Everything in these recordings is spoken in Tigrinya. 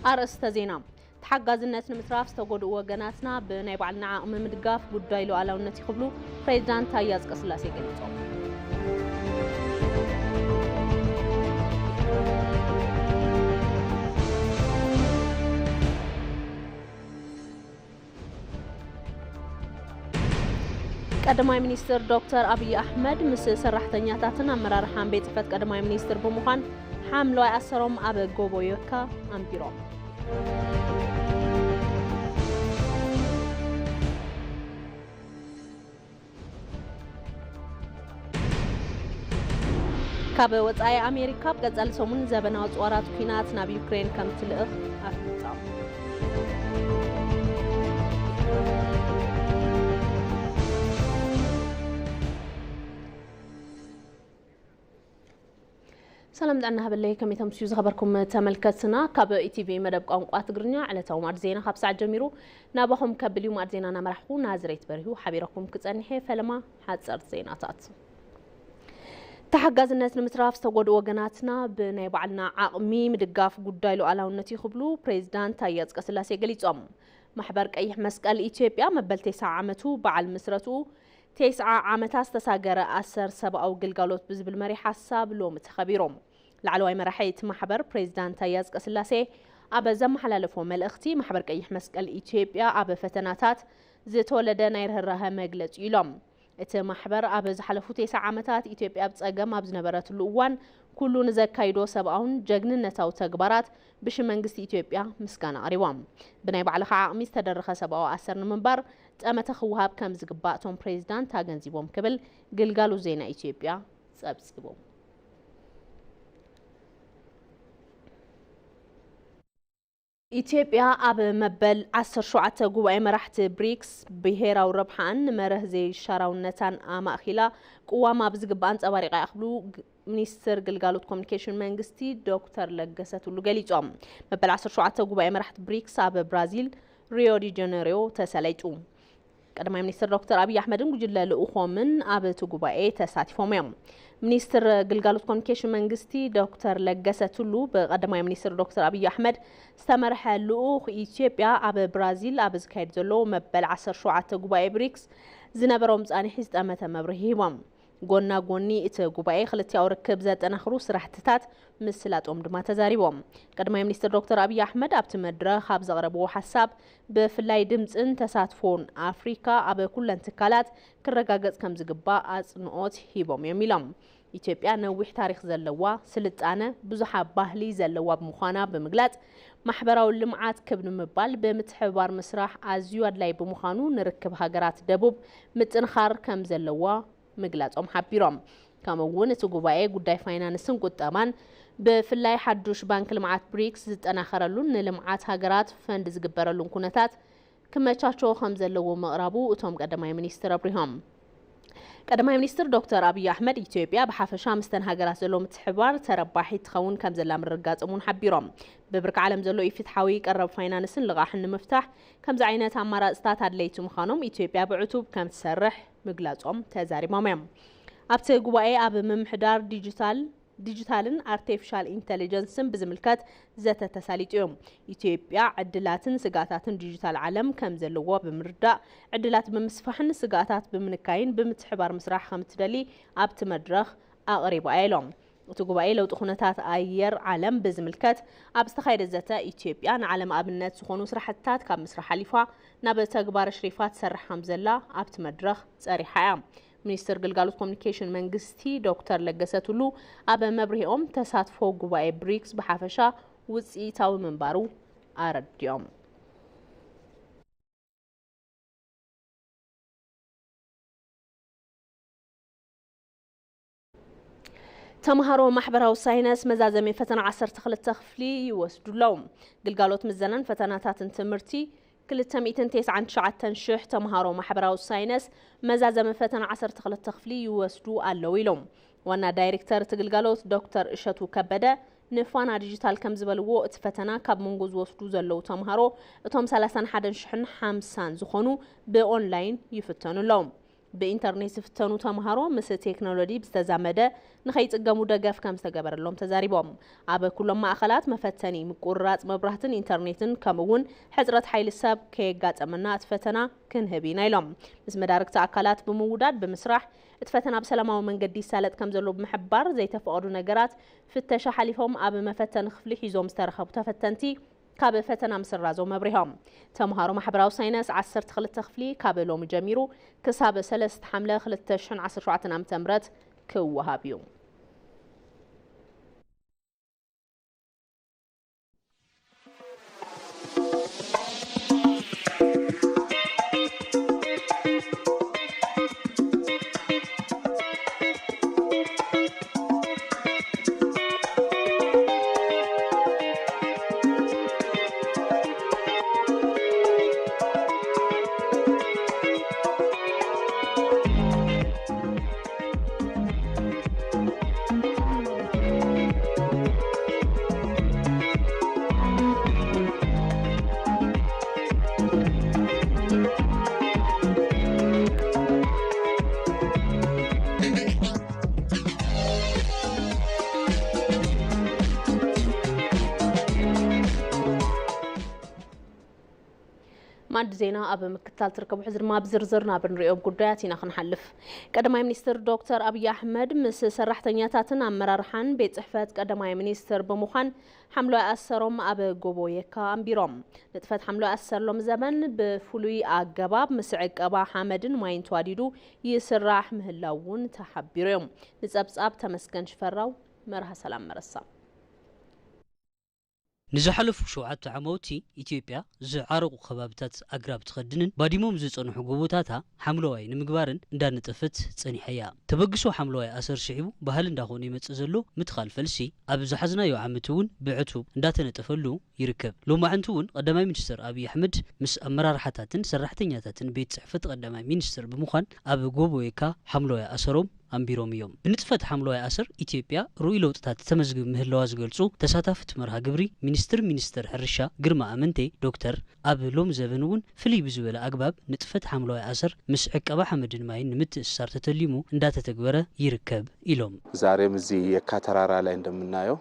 ኣርእስተ ዜና። ተሓጋዝነት ንምትራፍ ዝተጎድኡ ወገናትና ብናይ ባዕልና ዓቕሚ ምድጋፍ ጉዳይ ሉዓላውነት እዩ ክብሉ ፕሬዚዳንት ታዬ ኣጽቀስላሴ ገሊጾም። ቀዳማይ ሚኒስትር ዶክተር ኣብይ ኣሕመድ ምስ ሰራሕተኛታትን ኣመራርሓን ቤት ጽሕፈት ቀዳማይ ሚኒስትር ብምዃን ሓምለዋይ ኣሰሮም ኣብ ጎቦ የካ ኣንቢሮም። ካብ ወጻኢ ኣሜሪካ ኣብ ቀጻሊ ሰሙን ዘበናዊ ጽዋራት ኲናት ናብ ዩክሬን ከም ትልእኽ ኣፍሊጣ። ሰላም ጥዕና ሃበለይ፣ ከመይ ተምስዩ ዝኸበርኩም ተመልከትና። ካብ ኢቲቪ መደብ ቋንቋ ትግርኛ ዕለታዊ ማዕድ ዜና ካብ ሰዓት ጀሚሩ ናባኹም ከብል እዩ። ማዕድ ዜና እናመራሕኩ ናዝሬት በሪሁ ሓቢረኩም ክጸንሕ እየ። ፈለማ ሓጸርቲ ዜናታት። ተሓጋዝነት ንምትራፍ ዝተጎድኡ ወገናትና ብናይ ባዕልና ዓቕሚ ምድጋፍ ጉዳይ ሉዓላውነት እዩ ክብሉ ፕሬዚዳንት ታዬ ኣጽቀስላሴ ገሊጾም። ማሕበር ቀይሕ መስቀል ኢትዮጵያ መበል ተስዓ ዓመቱ በዓል ምስረትኡ፣ ተስዓ ዓመታት ዝተሳገረ ኣሰር ሰብኣዊ ግልጋሎት ብዝብል መሪ ሓሳብ ሎሚ ተኸቢሩ። ላዕለዋይ መራሒ እቲ ማሕበር ፕሬዚዳንት ታዬ ኣጽቀስላሴ ኣብ ዘመሓላለፎ መልእኽቲ፣ ማሕበር ቀይሕ መስቀል ኢትዮጵያ ኣብ ፈተናታት ዝተወለደ ናይ ርህራሀ መግለጺ ኢሎም። እቲ ማሕበር ኣብ ዝሓለፉ ተስዓ ዓመታት ኢትዮጵያ ኣብ ጸገም ኣብ ዝነበረትሉ እዋን ኩሉ ንዘካይዶ ሰብኣውን ጀግንነታዊ ተግባራት ብሽም መንግስቲ ኢትዮጵያ ምስጋና ኣቕሪቦም። ብናይ ባዕልኻ ዓቕሚ ዝተደረኸ ሰብኣዊ ኣሰር ንምንባር ጠመተ ክወሃብ ከም ዝግባእ እቶም ፕሬዚዳንት ኣገንዚቦም ክብል ግልጋሎት ዜና ኢትዮጵያ ጸብጺቡ። ኢትዮጵያ ኣብ መበል ዓሰርተ ሸውዓተ ጉባኤ መራሕቲ ብሪክስ ብሄራዊ ረብሓኣን ንመርህ ዘይሻራውነታን ኣማእኺላ ቅዋማ ብዝግባእ ኣንጸባሪቓ እያ ክብሉ ግ-፣ ሚኒስትር ግልጋሎት ኮሚኒኬሽን መንግስቲ ዶክተር ለገሰ ቱሉ ገሊጾም። መበል ዓሰርተ ሸውዓተ ጉባኤ መራሕቲ ብሪክስ ኣብ ብራዚል ሪዮ ዲ ጀነሪዮ ተሰለይጡ። ቀዳማይ ሚኒስትር ዶክተር ኣብይ ኣሕመድን ጉጅለ ልኡኾምን ኣብ እቲ ጉባኤ ተሳቲፎም እዮም። ሚኒስትር ግልጋሎት ኮሚኒኬሽን መንግስቲ ዶክተር ለገሰ ቱሉ ብቀዳማይ ሚኒስትር ዶክተር ኣብይ ኣሕመድ ዝተመርሐ ልኡኽ ኢትዮጵያ ኣብ ብራዚል ኣብ ዝካየድ ዘሎ መበል ዓሰርተ ሸውዓተ ጉባኤ ብሪክስ ዝነበሮም ጻንሒ ዝጠመተ መብርሂ ሂቦም። ጎና ጎኒ እቲ ጉባኤ ክልቲኣዊ ርክብ ዘጠናኽሩ ስራሕትታት ምስላጦም ድማ ተዛሪቦም። ቀዳማይ ሚኒስትር ዶክተር ኣብይ ኣሕመድ ኣብቲ መድረኽ ኣብ ዘቕረብዎ ሓሳብ ብፍላይ ድምፅን ተሳትፎን ኣፍሪካ ኣብ ኩለን ትካላት ክረጋገፅ ከም ዝግባእ ኣፅንኦት ሂቦም እዮም ኢሎም። ኢትዮጵያ ነዊሕ ታሪኽ ዘለዋ ስልጣነ ብዙሓ ባህሊ ዘለዋ ብምዃና ብምግላፅ ማሕበራዊ ልምዓት ክብ ንምባል ብምትሕብባር ምስራሕ ኣዝዩ ኣድላይ ብምዃኑ ንርክብ ሃገራት ደቡብ ምጥንኻር ከም ዘለዋ ምግላጾም ሓቢሮም። ከምኡ እውን እቲ ጉባኤ ጉዳይ ፋይናንስን ቁጠባን ብፍላይ ሓዱሽ ባንክ ልምዓት ብሪክስ ዝጠናኸረሉን ንልምዓት ሃገራት ፈንድ ዝግበረሉን ኩነታት ክመቻቸዎ ከም ዘለዎ ምቕራቡ እቶም ቀዳማይ ሚኒስትር ኣብሪሆም። ቀዳማይ ሚኒስትር ዶክተር ኣብይ ኣሕመድ ኢትዮጵያ ብሓፈሻ ምስተን ሃገራት ዘሎ ምትሕብባር ተረባሒት ትኸውን ከም ዘላ ምርግጋጾም እውን ሓቢሮም። ብብርኪ ዓለም ዘሎ ኢፍትሓዊ ቀረብ ፋይናንስን ልቓሕን ንምፍታሕ ከምዚ ዓይነት ኣማራፅታት ኣድለይቲ ምዃኖም ኢትዮጵያ ብዕቱብ ከም ትሰርሕ ምግላጾም ተዛሪቦም እዮም። ኣብቲ ጉባኤ ኣብ ምምሕዳር ዲጂታል፣ ዲጂታልን ኣርቲፊሻል ኢንተሊጀንስን ብዝምልከት ዘተ ተሳሊጡ እዩ። ኢትዮጵያ ዕድላትን ስግኣታትን ዲጂታል ዓለም ከም ዘለዎ ብምርዳእ ዕድላት ብምስፋሕን ስግኣታት ብምንካይን ብምትሕባር ምስራሕ ከም እትደሊ ኣብቲ መድረኽ ኣቕሪባ እያ ኢሎም። እቲ ጉባኤ ለውጢ ኩነታት ኣየር ዓለም ብዝምልከት ኣብ ዝተኻየደ ዘተ ኢትዮጵያ ንዓለም ኣብነት ዝኾኑ ስራሕትታት ካብ ምስራሕ ሓሊፋ ናብ ተግባር ኣሽሪፋ ትሰርሕ ከም ዘላ ኣብቲ መድረኽ ጸሪሓ እያ። ሚኒስትር ግልጋሎት ኮሚኒኬሽን መንግስቲ ዶክተር ለገሰ ቱሉ ኣብ መብርሂኦም ተሳትፎ ጉባኤ ብሪክስ ብሓፈሻ ውፅኢታዊ ምንባሩ ኣረዲኦም። ተምሃሮ ማሕበራዊ ሳይነስ መዛዘሚ ፈተና ዓሰርተ ክልተ ክፍሊ ይወስዱ ኣለዉ። ግልጋሎት ምዘናን ፈተናታትን ትምህርቲ ክልተ ሚእትን ተስዓን ትሽዓተን ሽሕ ተምሃሮ ማሕበራዊ ሳይነስ መዛዘሚ ፈተና ዓሰርተ ክልተ ክፍሊ ይወስዱ ኣለዉ ኢሎም ዋና ዳይሬክተር እቲ ግልጋሎት ዶክተር እሸቱ ከበደ ንፋና ዲጂታል ከም ዝበልዎ፣ እቲ ፈተና ካብ መንጎ ዝወስዱ ዘለዉ ተምሃሮ እቶም ሰላሳን ሓደን ሽሕን ሓምሳን ዝኾኑ ብኦንላይን ይፍተኑ ኣለዉ። ብኢንተርኔት ዝፍተኑ ተምሃሮ ምስ ቴክኖሎጂ ብዝተዛመደ ንኸይጽገሙ ደገፍ ከም ዝተገበረሎም ተዛሪቦም። ኣብ ኩሎም ማእኸላት መፈተኒ ምቁርራጽ መብራህትን ኢንተርኔትን ከምኡ እውን ሕጽረት ሓይሊ ሰብ ከየጋጠመና እቲ ፈተና ክንህብ ኢና ኢሎም። ምስ መዳርግቲ ኣካላት ብምውዳድ ብምስራሕ እቲ ፈተና ብሰላማዊ መንገዲ ይሳለጥ ከም ዘሎ ብምሕባር ዘይተፈቐዱ ነገራት ፍተሻ ሓሊፎም ኣብ መፈተኒ ክፍሊ ሒዞም ዝተረኸቡ ተፈተንቲ ካብ ፈተና ምስራዞም ኣብሪሆም። ተምሃሮ ማሕበራዊ ሳይንስ ዓሰርተ ክልተ ክፍሊ ካብ ሎሚ ጀሚሩ ክሳብ ሰለስተ ሓምለ ክልተ ሽሕን ዓሰርተ ሸውዓተን ዓመተ ምህረት ክወሃብ እዩ። ማዕዲ ዜና ኣብ ምክትታል ትርከቡ። ሕዚ ድማ ብዝርዝር ናብ እንሪኦም ጉዳያት ኢና ክንሓልፍ። ቀዳማይ ሚኒስትር ዶክተር ኣብይ ኣሕመድ ምስ ሰራሕተኛታትን ኣመራርሓን ቤት ጽሕፈት ቀዳማይ ሚኒስትር ብምዃን ሓምለዋይ ኣሰሮም ኣብ ጎቦ የካ ኣንቢሮም። ንጥፈት ሓምለዋይ ኣሰር ሎሚ ዘበን ብፍሉይ ኣገባብ ምስ ዕቀባ ሓመድን ማይን ተዋዲዱ ይስራሕ ምህላው እውን ተሓቢሩ እዮም። ንጸብጻብ ተመስገን ሽፈራው፣ መርሃ ሰላም መረሳ። ንዝሓለፉ ሸውዓተ ዓማውቲ ኢትዮጵያ ዝዓረቑ ከባብታት ኣግራብ ትኸድንን ባዲሞም ዝጸንሑ ጎቦታታ ሓምለዋይ ንምግባርን እንዳነጠፈት ጸኒሓ እያ። ተበግሶ ሓምለዋይ ኣሰር ስዒቡ ባህሊ እንዳኾነ ይመጽእ ዘሎ ምትኻል ፈልሲ ኣብ ዝሓዝናዮ ዓመት እውን ብዕቱብ እንዳተነጠፈሉ ይርከብ። ሎማዕንቲ እውን ቀዳማይ ሚኒስትር ኣብይ ኣሕመድ ምስ ኣመራርሓታትን ሰራሕተኛታትን ቤት ጽሕፈት ቀዳማይ ሚኒስትር ብምዃን ኣብ ጎቦ የካ ሓምለዋይ ኣሰሮም ኣንቢሮም እዮም። ብንጥፈት ሓምለዋይ ኣሰር ኢትዮጵያ ርኡይ ለውጥታት ተመዝግብ ምህላዋ ዝገልጹ ተሳታፍቲ መርሃ ግብሪ ሚኒስትር ሚኒስትር ሕርሻ ግርማ ኣመንቴ ዶክተር ኣብ ሎም ዘበን እውን ፍልይ ብዝበለ ኣግባብ ንጥፈት ሓምለዋይ ኣሰር ምስ ዕቀባ ሓመድን ማይን ንምትእስሳር ተተሊሙ እንዳተተግበረ ይርከብ ኢሎም። ዛሬም እዚህ የካ ተራራ ላይ እንደምናየው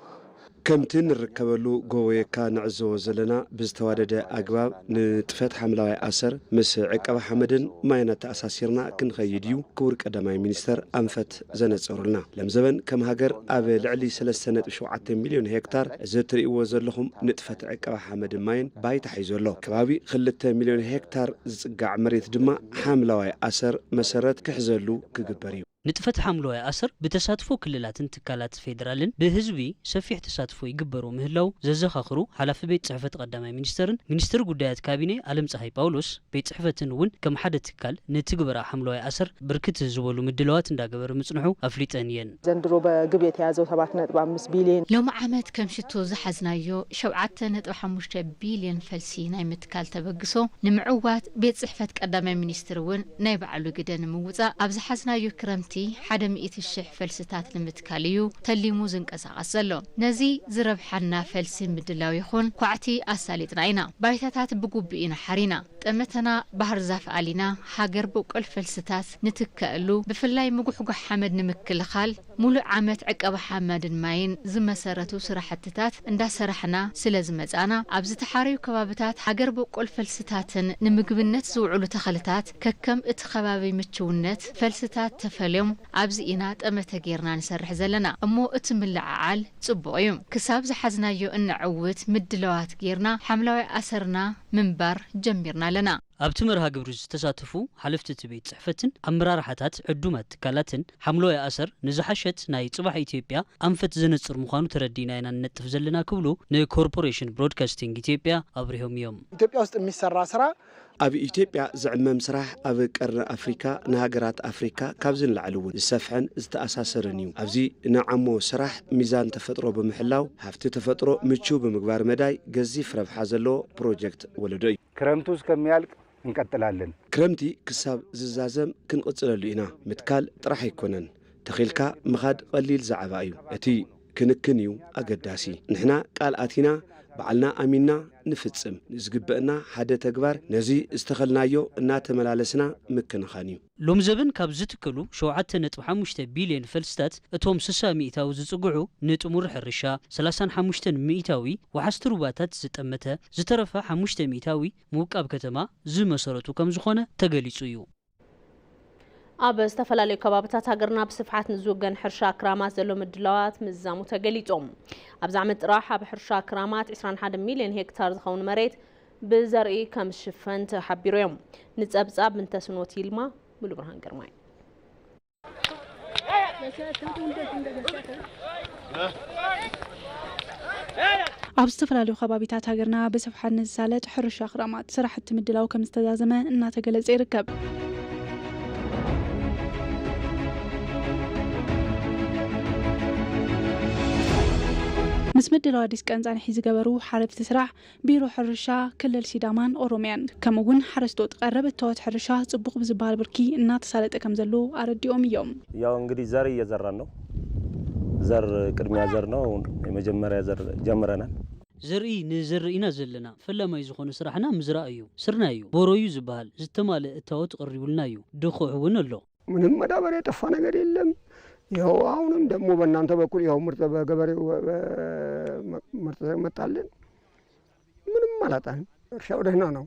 ከምቲ ንርከበሉ ጎቦ የካ ንዕዘቦ ዘለና ብዝተዋደደ ኣግባብ ንጥፈት ሓምለዋይ ኣሰር ምስ ዕቀባ ሓመድን ማይን ኣተኣሳሲርና ክንኸይድ እዩ ክቡር ቀዳማይ ሚኒስተር ኣንፈት ዘነጸሩልና። ለምዘበን ከም ሃገር ኣብ ልዕሊ ሰለስተ ነጥቢ ሸውዓተ ሚልዮን ሄክታር እዚ እትርእይዎ ዘለኹም ንጥፈት ዕቀባ ሓመድን ማይን ባይታ ሒዙ ኣሎ። ከባቢ ክልተ ሚልዮን ሄክታር ዝጽጋዕ መሬት ድማ ሓምለዋይ ኣሰር መሰረት ክሕዘሉ ክግበር እዩ። ንጥፈት ሓምለዋይ ኣሰር ብተሳትፎ ክልላትን ትካላት ፌደራልን ብህዝቢ ሰፊሕ ተሳትፎ ይግበሮ ምህላው ዘዘኻኽሩ ሓላፊ ቤት ጽሕፈት ቀዳማይ ሚኒስተርን ሚኒስትር ጉዳያት ካቢኔ ኣለም ፀሃይ ጳውሎስ፣ ቤት ጽሕፈትን እውን ከም ሓደ ትካል ንትግበራ ሓምለዋይ ኣሰር ብርክት ዝበሉ ምድላዋት እንዳገበረ ምጽንሑ ኣፍሊጠን እየን። ዘንድሮ በግብ የተያዘው ሰባት ነጥቢ ኣምስት ቢልዮን። ሎም ዓመት ከም ሽቶ ዝሓዝናዮ ሸውዓተ ነጥቢ ሓሙሽተ ቢልዮን ፈልሲ ናይ ምትካል ተበግሶ ንምዕዋት ቤት ጽሕፈት ቀዳማይ ሚኒስትር እውን ናይ ባዕሉ ግደ ንምውጻእ ኣብ ዝሓዝናዮ ክረምቲ ሓደ ሚእቲ ሽሕ ፈልስታት ንምትካል እዩ ተሊሙ ዝንቀሳቐስ ዘሎ። ነዚ ዝረብሓና ፈልሲ ምድላው ይኹን ኳዕቲ ኣሳሊጥና ኢና። ባይታታት ብጉቡእ ኢና ሓሪና። ጠመተና ባህር ዛፍ ኣሊና ሃገር በቆል ፈልስታት ንትከኣሉ፣ ብፍላይ ምጉሕጓሕ ሓመድ ንምክልኻል ሙሉእ ዓመት ዕቀባ ሓመድን ማይን ዝመሰረቱ ስራሕትታት እንዳሰራሕና ስለ ዝመጻና፣ ኣብ ዝተሓረዩ ከባብታት ሃገር በቆል ፈልስታትን ንምግብነት ዝውዕሉ ተኽልታት ከከም እቲ ከባቢ ምችውነት ፈልስታት ተፈልዮም ኣብዚ ኢና ጠመተ ጌርና ንሰርሕ ዘለና። እሞ እቲ ምልዕዓል ጽቡቕ እዩ። ክሳብ ዝሓዝናዮ እነዕውት ምድላዋት ጌርና ሓምለዋይ ኣሰርና ምንባር ጀሚርና ኣለና። ኣብቲ መርሃ ግብሪ ዝተሳተፉ ሓለፍቲ እቲ ቤት ጽሕፈትን ኣመራርሓታት ዕዱማት ትካላትን፣ ሓምለዋይ ኣሰር ንዝሓሸት ናይ ጽባሕ ኢትዮጵያ ኣንፈት ዘነጽር ምዃኑ ተረዲእና ኢና ንነጥፍ ዘለና ክብሉ ንኮርፖሬሽን ብሮድካስቲንግ ኢትዮጵያ ኣብሪሆም እዮም። ኢትዮጵያ ውስጥ የሚሰራ ስራ ኣብ ኢትዮጵያ ዝዕመም ስራሕ ኣብ ቀርኒ ኣፍሪካ ንሃገራት ኣፍሪካ ካብዚ ንላዕሊ እውን ዝሰፍሐን ዝተኣሳሰርን እዩ። ኣብዚ ንዓሞ ስራሕ ሚዛን ተፈጥሮ ብምሕላው ሃፍቲ ተፈጥሮ ምቹው ብምግባር መዳይ ገዚፍ ረብሓ ዘለዎ ፕሮጀክት ወለዶ እዩ። ክረምቱ እስከሚያልቅ እንቀጥላለን። ክረምቲ ክሳብ ዝዛዘም ክንቕጽለሉ ኢና። ምትካል ጥራሕ ኣይኮነን፣ ተኺልካ ምኻድ ቐሊል ዛዕባ እዩ። እቲ ክንክን እዩ ኣገዳሲ። ንሕና ቃል ኣቲና ባዕልና ኣሚንና ንፍጽም። ዝግበእና ሓደ ተግባር ነዚ ዝተኸልናዮ እናተመላለስና ምክንኻን እዩ። ሎምዘበን ካብ ዝትከሉ ሸውዓተ ነጥቢ ሓሙሽተ ቢልዮን ፈልስታት፣ እቶም ስሳ ሚእታዊ ዝጽግዑ ንጥሙር ሕርሻ፣ ሰላሳን ሓሙሽተን ሚእታዊ ወሓዝቲ ሩባታት ዝጠመተ፣ ዝተረፈ ሓሙሽተ ሚእታዊ ምውቃብ ከተማ ዝመሰረቱ ከም ዝኾነ ተገሊጹ እዩ። ኣብ ዝተፈላለዩ ከባብታት ሃገርና ብስፍሓት ንዝውገን ሕርሻ ክራማት ዘሎ ምድላዋት ምዝዛሙ ተገሊጹ። ኣብዚ ዓመት ጥራሕ ኣብ ሕርሻ ክራማት ዕስራን ሓደን ሚልዮን ሄክታር ዝኸውን መሬት ብዘርኢ ከም ዝሽፈን ተሓቢሩ እዮም። ንጸብጻብ ምንተስኖት ይልማ፣ ሙሉብርሃን ግርማይ። ኣብ ዝተፈላለዩ ከባቢታት ሃገርና ብስፍሓት ንዝሳለጥ ሕርሻ ክራማት ስራሕቲ ምድላው ከም ዝተዛዘመ እናተገለጸ ይርከብ። ምስ ምድላው ኣዲስ ቀን ጻንሒ ዝገበሩ ሓለፍቲ ስራሕ ቢሮ ሕርሻ ክልል ሲዳማን ኦሮሚያን፣ ከምኡ እውን ሓረስቶት ቀረብ እታወት ሕርሻ ጽቡቕ ብዝበሃል ብርኪ እናተሳለጠ ከም ዘሎ ኣረዲኦም እዮም። ያው እንግዲህ ዘር እየዘራን ነው። ዘር ቅድሚያ ዘር ነው። የመጀመሪያ ዘር ጀምረናል። ዘርኢ ንዘርእ ኢና ዘለና። ፈላማይ ዝኾነ ስራሕና ምዝራእ እዩ። ስርናይ እዩ፣ ቦሮ እዩ ዝበሃል፣ ዝተማልአ እታወት ቀሪቡልና እዩ። ድኹዕ እውን ኣሎ። ምንም መዳበሪያ የጠፋ ነገር የለም። ይኸው አሁንም ደግሞ በእናንተ በኩል ይኸው ምርጥ በገበሬው በ-፣ ምርጥ ዘር መጣልን። ምንም አላጣንም። እርሻው ደህና ነው።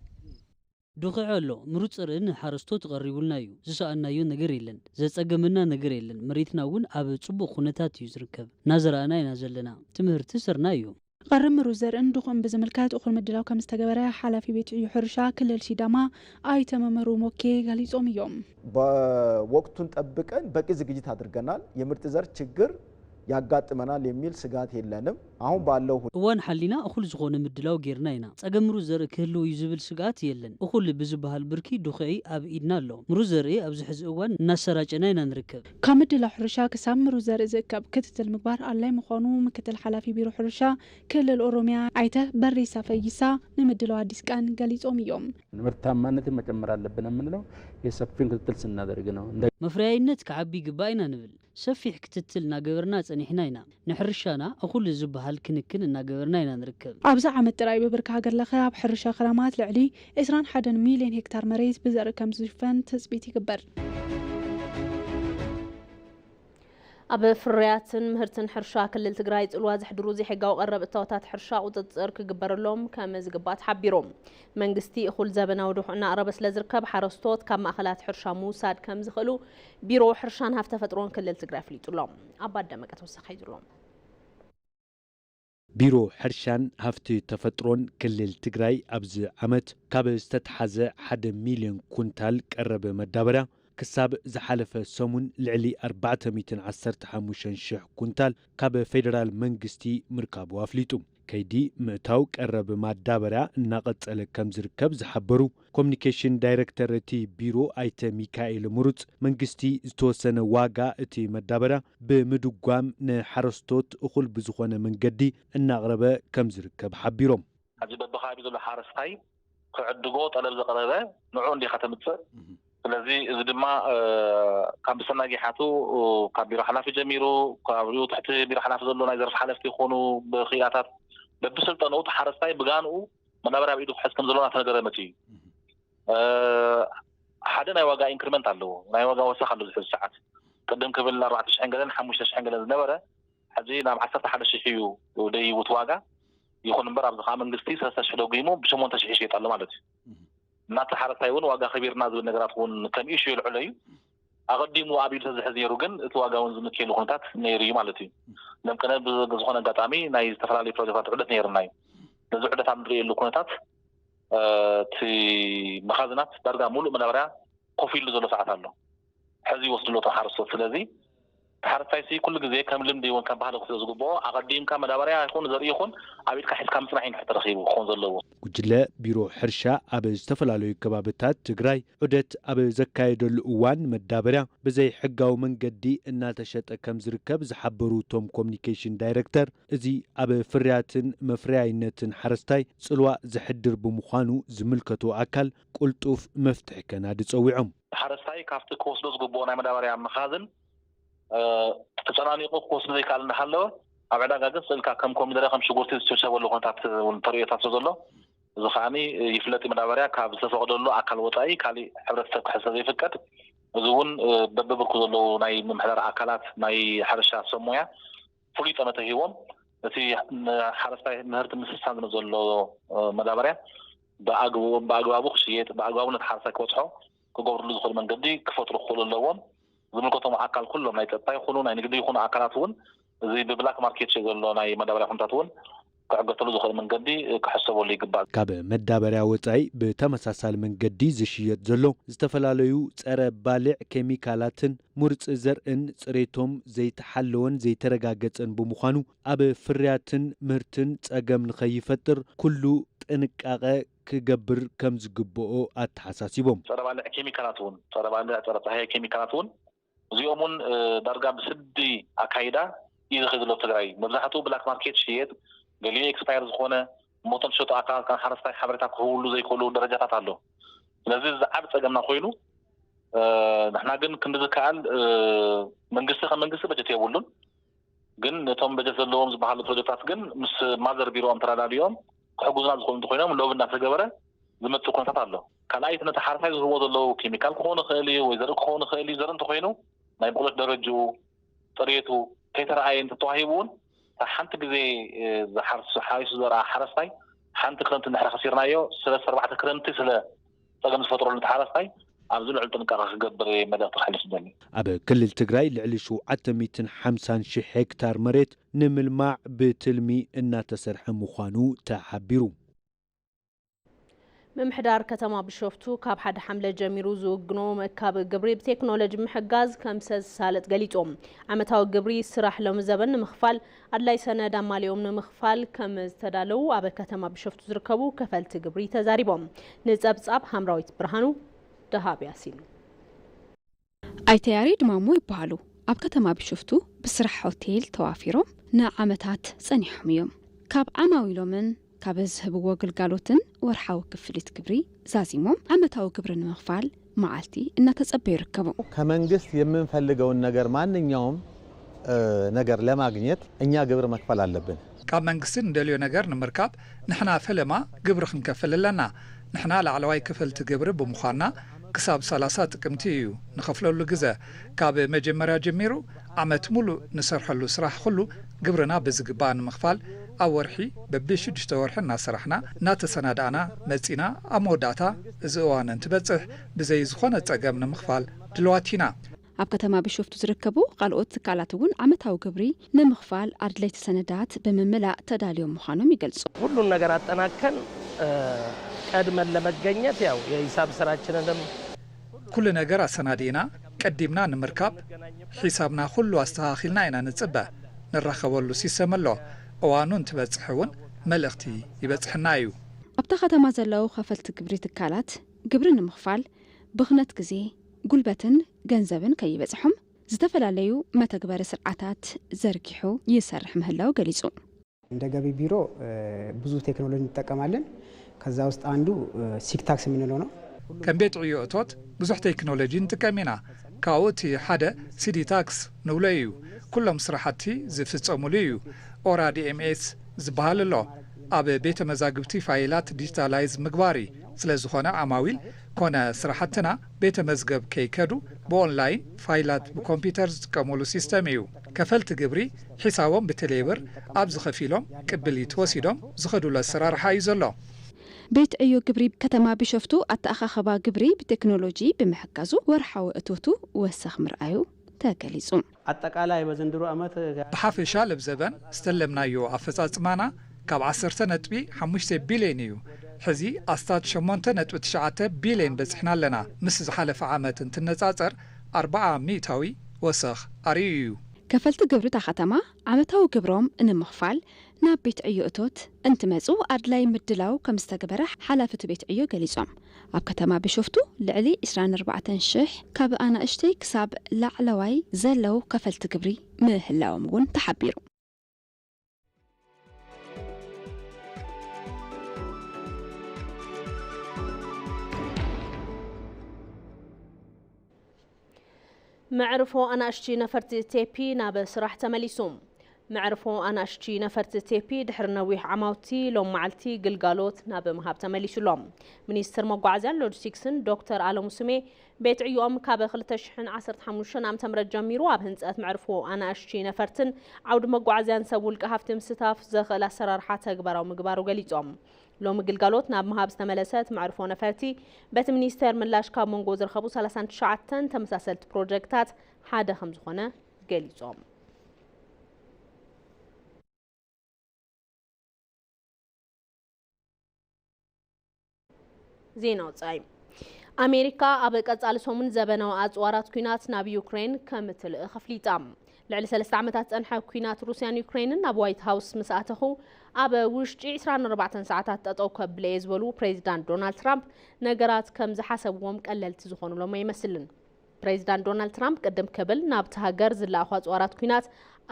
ድኹዕ ኣሎ፣ ምሩጽ ዘርኢ ንሓረስቶት ቀሪቡልና እዩ። ዝሰኣናዮ ነገር የለን፣ ዘጸገመና ነገር የለን። መሬትና እውን ኣብ ጽቡቕ ኩነታት እዩ ዝርከብ። እናዘራእና ኢና ዘለና። እቲ ምህርቲ ስርናይ እዩ። ቀረብ ምሩጽ ዘርእን ድኹዕን ብዝምልከት እኹል ምድላው ከም ዝተገበረ ሓላፊ ቤት ዕዮ ሕርሻ ክልል ሲዳማ ኣይተ መመሩ ሞኬ ገሊጾም እዮም። በወቅቱን ጠብቀን በቂ ዝግጅት አድርገናል። የምርጥ ዘር ችግር ያጋጥመናል የሚል ስጋት የለንም። አሁን ባለው ሁኔታ እዋን ሓሊና እኹል ዝኾነ ምድላው ጌርና ኢና። ጸገም ምሩጽ ዘርኢ ክህልው እዩ ዝብል ስግኣት የለን። እኹል ብዝበሃል ብርኪ ድኹዒ ኣብ ኢድና ኣሎ። ምሩጽ ዘርኢ ኣብዚ ሕዚ እዋን እናሰራጨና ኢና ንርከብ። ካብ ምድላው ሕርሻ ክሳብ ምሩጽ ዘርኢ ዝእከብ ክትትል ምግባር ኣድላይ ምዃኑ ምክትል ሓላፊ ቢሮ ሕርሻ ክልል ኦሮሚያ ኣይተ በሬሳ ፈይሳ ንምድላው ኣዲስ ቀን ገሊጾም እዮም። ምርታማነትን መጨመር አለብን የምንለው የሰፊን ክትትል ስናደርግ ነው። እንደ መፍረያይነት ክዓቢ ይግባእ ኢና ንብል። ሰፊሕ ክትትል እናገበርና ጸኒሕና ኢና። ንሕርሻና እኹል ዝበሃል ክንክን እናገበርና ኢና ንርከብ። ኣብዚ ዓመት ጥራይ ብብርኪ ሃገር ለኸ ኣብ ሕርሻ ክራማት ልዕሊ ዕስራን ሓደን ሚልዮን ሄክታር መሬት ብዘርኢ ከም ዝሽፈን ትጽቢት ይግበር። ኣብ ፍርያትን ምህርትን ሕርሻ ክልል ትግራይ ጽልዋ ዘሕድሩ ዘይሕጋዊ ቀረብ እታወታት ሕርሻ ቁጽጽር ክግበረሎም ከም ዝግባእ ተሓቢሩ። መንግስቲ እኹል ዘበናዊ ድኹዕ እናቕረበ ስለ ዝርከብ ሓረስቶት ካብ ማእኸላት ሕርሻ ምውሳድ ከም ዝኽእሉ ቢሮ ሕርሻን ሃፍቲ ተፈጥሮን ክልል ትግራይ ኣፍሊጡ ኣሎ። ኣባ ደመቀ ተወሳኺ ሒዙ ኣሎ። ቢሮ ሕርሻን ሃፍቲ ተፈጥሮን ክልል ትግራይ ኣብዚ ዓመት ካብ ዝተትሓዘ ሓደ ሚልዮን ኩንታል ቀረብ መዳበርያ ክሳብ ዝሓለፈ ሰሙን ልዕሊ ኣርባዕተ ሚእትን ዓሰርተ ሓሙሽተን ሽሕ ኩንታል ካብ ፌደራል መንግስቲ ምርካቡ ኣፍሊጡ። ከይዲ ምእታው ቀረብ ማዳበርያ እናቐጸለ ከም ዝርከብ ዝሓበሩ ኮሚኒኬሽን ዳይሬክተር እቲ ቢሮ ኣይተ ሚካኤል ምሩጽ፣ መንግስቲ ዝተወሰነ ዋጋ እቲ መዳበርያ ብምድጓም ንሓረስቶት እኹል ብዝኾነ መንገዲ እናቕረበ ከም ዝርከብ ሓቢሮም። ሕዚ በብኸባቢ ዘሎ ሓረስታይ ክዕድጎ ጠለብ ዘቕረበ ንዑ እንዲኻ ተምጽእ። ስለዚ እዚ ድማ፣ እ፣ ካብ ብሰናጊ ሓቱ፣ እ፣ ካብ ቢሮ ሓላፊ ጀሚሩ፣ ካብኡ ትሕቲ ቢሮ ሓላፊ ዘሎ ናይ ዘርፊ ሓለፍቲ ይኾኑ፣ ብክኢላታት በብስልጠንኡ እቲ ሓረስታይ ብጋንኡ መዳበርያ ኣብ ኢዱ ክሕዝ ከም ዘለዎ እናተነገረ መጺኡ እዩ። እ፣ ሓደ ናይ ዋጋ ኢንክሪመንት ኣለዎ፣ ናይ ዋጋ ወሰኽ ኣሎ። ዝሕዚ ሰዓት ቅድም ክብል ኣርባዕተ ሽሕን ገለን ሓሙሽተ ሽሕን ገለን ዝነበረ፣ ሕዚ ናብ ዓሰርተ ሓደ ሽሕ እዩ ደይቡ እቲ ዋጋ። ይኹን እምበር ኣብዚ ከዓ መንግስቲ ሰለስተ ሽሕ ደጒሙ ብሸሞንተ ሽሕ ይሸይጥ ኣሎ ማለት እዩ። እናተ ሓረስታይ እውን ዋጋ ከቢርና ዝብል ነገራት እውን ከም ኢሹ የልዕሎ እዩ። ኣቐዲሙ ኣብ ኢዱ ተዝሕዝ ነይሩ ግን እቲ ዋጋ እውን ዝምክየሉ ኩነታት ነይሩ እዩ ማለት እዩ። ለምቅነ ብዝኾነ ኣጋጣሚ ናይ ዝተፈላለዩ ፕሮጀክታት ዑደት ነይርና እዩ። ነዚ ዑደት ኣብ ንርእየሉ ኩነታት፣ እ፣ እቲ መኻዝናት ዳርጋ ሙሉእ መዳበርያ ኮፍ ኢሉ ዘሎ ሰዓት ኣሎ። ሕዚ ይወስድሉ እቶም ሓረስቶት። ስለዚ እቲ ሓረስታይ ሲ ኩሉ ግዜ ከም ልምዲ እውን ከም ባህሊ ክስለ ዝግብኦ ኣቐዲምካ መዳበርያ ይኹን ዘርኢ ይኹን ኣብ ኢድካ ሒዝካ ምጽናሕ እዩ ንድሕር ተረኺቡ ክኸውን ዘለዎ። ጉጅለ ቢሮ ሕርሻ ኣብ ዝተፈላለዩ ከባብታት ትግራይ ዑደት ኣብ ዘካየደሉ እዋን መዳበርያ ብዘይ ሕጋዊ መንገዲ እናተሸጠ ከም ዝርከብ ዝሓበሩ እቶም ኮሚኒኬሽን ዳይሬክተር፣ እዚ ኣብ ፍርያትን መፍረያይነትን ሓረስታይ ጽልዋ ዘሕድር ብምዃኑ ዝምልከቶ ኣካል ቅልጡፍ መፍትሒ ከናዲ ጸዊዖም። ሓረስታይ ካብቲ ክወስዶ ዝግብኦ ናይ መዳበርያ መኻዝን፣ እ፣ ተጨናኒቑ ክወስዶ ዘይከኣል እንዳሃለወ ኣብ ዕዳጋ ግን ስእልካ ከም ኮሚደረ፣ ከም ሽጉርቲ ዝቸብቸበሉ ኩነታት እውን ተርእዮታት ስለ ዘሎ፣ እዚ ከዓኒ ይፍለጥ እዩ። መዳበርያ ካብ ዝተፈቐደሉ ኣካል ወፃኢ ካሊእ ሕብረተሰብ ክሕዝ ዘይፍቀድ፣ እዚ እውን በብብርኩ ዘለዉ ናይ ምምሕዳር ኣካላት ናይ ሕርሻ ሰብ ሞያ ፍሉይ ጠመተ ሂቦም፣ እቲ ንሓረስታይ ምህርቲ ምስሳን ዝመፅ ዘሎ መዳበርያ ብኣግባቡ ክሽየጥ፣ ብኣግባቡ ነቲ ሓረስታይ ክበፅሖ ክገብርሉ ዝኽእሉ መንገዲ ክፈጥሩ ክኽእሉ ኣለዎም። ዝምልከቶም ኣካል ኩሎም ናይ ፀጥታ ይኹኑ ናይ ንግዲ ይኹኑ ኣካላት እውን እዚ ብብላክ ማርኬት ዝሽየጥ ዘሎ ናይ መዳበርያ ኩነታት እውን ክዕገተሉ ዝኽእል መንገዲ ክሕሰበሉ ይግባእ። ካብ መዳበርያ ወፃኢ ብተመሳሳሊ መንገዲ ዝሽየጥ ዘሎ ዝተፈላለዩ ፀረ ባልዕ ኬሚካላትን ሙርፂ ዘርእን ፅሬቶም ዘይተሓለወን ዘይተረጋገፀን ብምዃኑ ኣብ ፍርያትን ምህርትን ፀገም ንኸይፈጥር ኩሉ ጥንቃቐ ክገብር ከም ዝግብኦ ኣተሓሳሲቦም። ፀረ ባልዕ ኬሚካላት እውን፣ ፀረ ባልዕ፣ ፀረ ፃህያይ ኬሚካላት እውን እዚኦም እውን ዳርጋ ብስዲ ኣካይዳ እዩ ዝኸይድ ዘሎ ኣብ ትግራይ። መብዛሕትኡ ብላክ ማርኬት ሽየጥ፣ ገሊኡ ኤክስፓየር ዝኾነ፣ እሞ እቶም ዝሸጡ ኣካላት ካብ ሓረስታይ ሓበሬታ ክህብሉ ዘይክእሉ ደረጃታት ኣሎ። ስለዚ እዚ ዓቢ ጸገምና ኮይኑ፣ ንሕና ግን ክንዲ ዝከኣል መንግስቲ ከም መንግስቲ በጀት የብሉን። ግን ነቶም በጀት ዘለዎም ዝበሃሉ ፕሮጀክታት ግን ምስ ማዘር ቢሮኦም ተረዳዲኦም ክሕግዙና ዝኽእሉ እንተኾይኖም ሎቢ እናተገበረ ዝመጽእ ኩነታት ኣሎ። ካልኣይቲ ነቲ ሓረስታይ ዝህቦ ዘለዉ ኬሚካል ክኸውን ይኽእል እዩ ወይ ዘርኢ ክኸውን ይኽእል እዩ። ዘርኢ እንተኾይኑ ናይ ብቕሎት ደረጅኡ፣ ፅሬቱ ከይተረኣየ እንተተዋሂቡ እውን እታ ሓንቲ ግዜ ዝሓርሱ ሓሪሱ ዘርኣ ሓረስታይ ሓንቲ ክረምቲ እንድሕር ከሲርናዮ ሰለስተ ኣርባዕተ ክረምቲ ስለ ፀገም ዝፈጥረሉ እቲ ሓረስታይ ኣብዚ ልዑል ጥንቃቐ ክገብር መልእኽቲ ከሕልፍ ደሊ። ኣብ ክልል ትግራይ ልዕሊ ሸውዓተ ሚእትን ሓምሳን ሺሕ ሄክታር መሬት ንምልማዕ ብትልሚ እናተሰርሐ ምዃኑ ተሓቢሩ። ምምሕዳር ከተማ ቢሾፍቱ ካብ ሓደ ሓምለ ጀሚሩ ዝውግኖ ምእካብ ግብሪ ብቴክኖሎጂ ምሕጋዝ ከም ዝተሳለጥ ገሊጹ። ዓመታዊ ግብሪ ስራሕ ሎሚ ዘበን ንምኽፋል ኣድላይ ሰነድ ኣማሊኦም ንምኽፋል ከም ዝተዳለዉ ኣብ ከተማ ቢሾፍቱ ዝርከቡ ከፈልቲ ግብሪ ተዛሪቦም። ንጸብጻብ ሃምራዊት ብርሃኑ፣ ደሃብ ያሲን። ኣይተ ያሬድ ማሞ ይበሃሉ። ኣብ ከተማ ቢሾፍቱ ብስራሕ ሆቴል ተዋፊሮም ንዓመታት ጸኒሖም እዮም። ካብ ዓማዊሎምን ካብ ዝህብዎ ግልጋሎትን ወርሓዊ ክፍሊት ግብሪ ዛዚሞም ዓመታዊ ግብሪ ንምኽፋል መዓልቲ እናተጸበዩ ይርከቡ። ከመንግስት የምንፈልገውን ነገር ማንኛውም ነገር ለማግኘት እኛ ግብር መክፈል ኣለብን። ካብ መንግስቲ ንደልዮ ነገር ንምርካብ ንሕና ፈለማ ግብሪ ክንከፍል ኣለና። ንሕና ላዕለዋይ ከፈልቲ ግብሪ ብምዃንና ክሳብ ሰላሳ ጥቅምቲ እዩ ንኸፍለሉ ግዘ። ካብ መጀመርያ ጀሚሩ ዓመት ሙሉእ ንሰርሐሉ ስራሕ ኩሉ ግብርና ብዝግባእ ንምኽፋል ኣብ ወርሒ በብሽዱሽተ ወርሒ እናሰራሕና እናተሰናዳእና መፂና ኣብ መወዳእታ እዚ እዋን እንትበፅሕ ብዘይ ዝኾነ ፀገም ንምኽፋል ድልዋት ኢና። ኣብ ከተማ ቢሾፍቱ ዝርከቡ ካልኦት ትካላት እውን ዓመታዊ ግብሪ ንምኽፋል ኣድለይቲ ሰነዳት ብምምላእ ተዳልዮም ምዃኖም ይገልጹ። ሁሉን ነገር አጠናቀን ቀድመን ለመገኘት ያው የሂሳብ ስራችንንም ኩሉ ነገር ኣሰናዲእና ቀዲምና ንምርካብ ሒሳብና ኩሉ ኣስተኻኺልና ኢና ንጽበ። ንራኸበሉ ሲስተም ኣሎ። እዋኑ እንትበጽሕ እውን መልእኽቲ ይበጽሕና እዩ። ኣብታ ከተማ ዘለዉ ከፈልቲ ግብሪ ትካላት ግብሪ ንምኽፋል ብኽነት ግዜ፣ ጉልበትን ገንዘብን ከይበጽሖም ዝተፈላለዩ መተግበሪ ስርዓታት ዘርጊሑ ይሰርሕ ምህላው ገሊጹ። እንደ ገቢ ቢሮ ብዙ ቴክኖሎጂ እንጠቀማለን። ከዛ ውስጥ አንዱ ሲክታክስ የምንለው ነው። ከም ቤት ዕዮ እቶት ብዙሕ ቴክኖሎጂ ንጥቀም ኢና። ካብኡ እቲ ሓደ ሲዲ ታክስ ንብሎ እዩ። ኩሎም ስራሕቲ ዝፍጸሙሉ እዩ። ኦራ ዲኤምኤስ ዝበሃል ኣሎ። ኣብ ቤተ መዛግብቲ ፋይላት ዲጂታላይዝ ምግባር እዩ። ስለ ዝኾነ ዓማዊል ኮነ ስራሕትና ቤተ መዝገብ ከይከዱ ብኦንላይን ፋይላት ብኮምፒውተር ዝጥቀሙሉ ሲስተም እዩ። ከፈልቲ ግብሪ ሒሳቦም ብቴሌብር ኣብዚ ከፊሎም ቅብሊት ወሲዶም ዝኸዱሉ ኣሰራርሓ እዩ ዘሎ። ቤት ዕዮ ግብሪ ከተማ ቢሾፍቱ ኣተኣኻኸባ ግብሪ ብቴክኖሎጂ ብምሕጋዙ ወርሓዊ እቶቱ ወሰኽ ምርኣዩ ተገሊጹ። ኣጠቃላይ በዘንድሮ ዓመት ብሓፈሻ ለብዘበን ዝተለምናዮ ኣፈጻጽማና ካብ ዓሰርተ ነጥቢ ሓሙሽተ ቢልዮን እዩ። ሕዚ ኣስታት ሸሞንተ ነጥቢ ትሽዓተ ቢልዮን በጺሕና ኣለና። ምስ ዝሓለፈ ዓመት እንትነጻጸር ኣርብዓ ሚእታዊ ወሰኽ ኣርእዩ እዩ። ከፈልቲ ግብሪ እታ ከተማ ዓመታዊ ግብሮም ንምኽፋል ናብ ቤት ዕዮ እቶት እንትመጹ ኣድላይ ምድላው ከም ዝተግበረ ሓላፊ እቲ ቤት ዕዮ ገሊጾም። ኣብ ከተማ ቢሾፍቱ ልዕሊ ዕስራን ኣርባዕተን ሽሕ ካብ ኣናእሽተይ ክሳብ ላዕለዋይ ዘለዉ ከፈልቲ ግብሪ ምህላዎም እውን ተሓቢሩ። መዕርፎ ኣናእሽቲ ነፈርቲ ቴፒ ናብ ስራሕ ተመሊሱ። መዕርፎ ኣናእሽቲ ነፈርቲ ቴፒ ድሕሪ ነዊሕ ዓማውቲ ሎም መዓልቲ ግልጋሎት ናብ ምሃብ ተመሊሱ ኣሎ። ሚኒስትር መጓዓዝያን ሎጂስቲክስን ዶክተር ኣለሙ ስሜ ቤት ዕዮኦም ካብ ክልተ ሽሕን ዓሰርተ ሓሙሽተን ዓመተ ምህረት ጀሚሩ ኣብ ህንጸት መዕርፎ ኣናእሽቲ ነፈርትን ዓውዲ መጓዓዝያን ሰብ ውልቀ ሃፍቲ ምስታፍ ዘኽእል ኣሰራርሓ ተግባራዊ ምግባሩ ገሊጾም። ሎሚ ግልጋሎት ናብ ምሃብ ዝተመለሰት መዕርፎ ነፈርቲ በቲ ሚኒስቴር ምላሽ ካብ መንጎ ዝረኸቡ ሰላሳን ትሽዓተን ተመሳሰልቲ ፕሮጀክታት ሓደ ከም ዝኾነ ገሊጾም። ዜና ወጻኢ። ኣሜሪካ ኣብ ቀጻሊ ሰሙን ዘበናዊ ኣጽዋራት ኲናት ናብ ዩክሬን ከም እትልእኽ ኣፍሊጣ። ልዕሊ ሰለስተ ዓመታት ዝጸንሐ ኲናት ሩስያን ዩክሬንን ናብ ዋይት ሃውስ ምስ ኣተኹ፣ ኣብ ውሽጢ ዕስራን ኣርባዕተን ሰዓታት ጠጠው ከብለ እየ ዝበሉ ፕሬዚዳንት ዶናልድ ትራምፕ፣ ነገራት ከም ዝሓሰብዎም ቀለልቲ ዝኾኑሎም ኣይመስልን። ፕሬዚዳንት ዶናልድ ትራምፕ ቅድም ክብል ናብቲ ሃገር ዝለኣኹ ኣጽዋራት ኲናት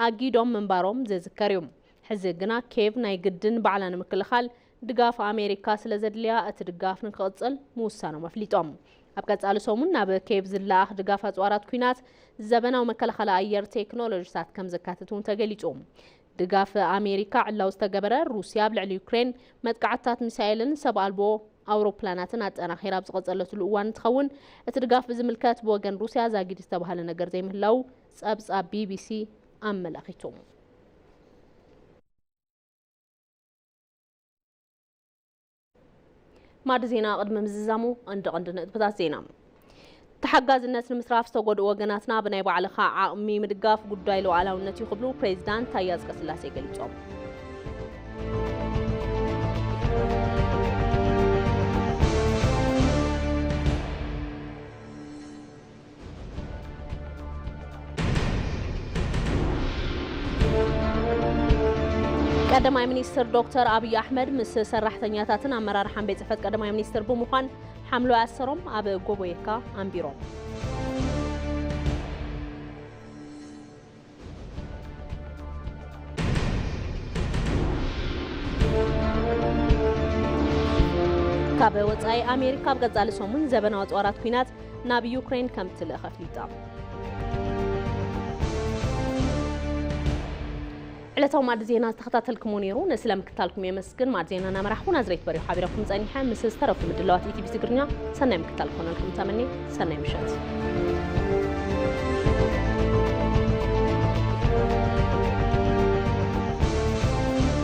ኣጊዶም ምንባሮም ዝዝከር እዩ። ሕዚ ግና ኬቭ ናይ ግድን ባዕላ ንምክልኻል ድጋፍ ኣሜሪካ ስለ ዘድልያ፣ እቲ ድጋፍ ንክቕጽል ምውሳኖም ኣፍሊጦም። ኣብ ቀጻሊ ሰሙን ናብ ኬቭ ዝለኣኽ ድጋፍ ኣጽዋራት ኲናት፣ ዘበናዊ መከላኸሊ ኣየር ቴክኖሎጂታት ከም ዘካትት እውን ተገሊጹ። ድጋፍ ኣሜሪካ ዕላዊ ዝተገበረ፣ ሩስያ ኣብ ልዕሊ ዩክሬን መጥቃዕትታት ሚሳኤልን ሰብ ኣልቦ ኣውሮፕላናትን ኣጠናኺራ ኣብ ዝቐጸለትሉ እዋን እንትኸውን፣ እቲ ድጋፍ ብዝምልከት ብወገን ሩስያ ዛጊድ ዝተባህለ ነገር ዘይምህላው ጸብጻብ ቢቢሲ ኣመላኺቱ። ማዕዲ ዜና ቅድሚ ምዝዛሙ፣ እንደ ቀንዲ ነጥብታት ዜና። ተሓጋዝነት ንምስራፍ ዝተጎድኡ ወገናትና ብናይ ባዕልኻ ዓቕሚ ምድጋፍ ጉዳይ ሉዓላውነት እዩ ክብሉ ፕሬዚዳንት ታየ ኣጽቀስላሴ ገሊጾም። ቀዳማይ ሚኒስትር ዶክተር ኣብይ ኣሕመድ ምስ ሰራሕተኛታትን ኣመራርሓን ቤት ጽሕፈት ቀዳማይ ሚኒስትር ብምዃን ሓምለዋይ ኣሰሮም ኣብ ጎቦ የካ ኣንቢሮም። ካብ ወጻኢ ኣሜሪካ ኣብ ቀጻሊ ሰሙን ዘበናዊ ኣጽዋራት ኲናት ናብ ዩክሬን ከም ትልእኽ ኣፍሊጣ። ዕለታዊ ማዕዲ ዜና ዝተኸታተልኩሞ ነይሩ። ንስለ ምክታልኩም የመስግን። ማዕዲ ዜና እናመራሕኩ ናዝሬት በሪሁ ሓቢረኩም ጸኒሐ። ምስ ዝተረፉ ምድላዋት ኢቲቪ ትግርኛ ሰናይ ምክታል ክኾነልኩም ተመኒ። ሰናይ ምሸት።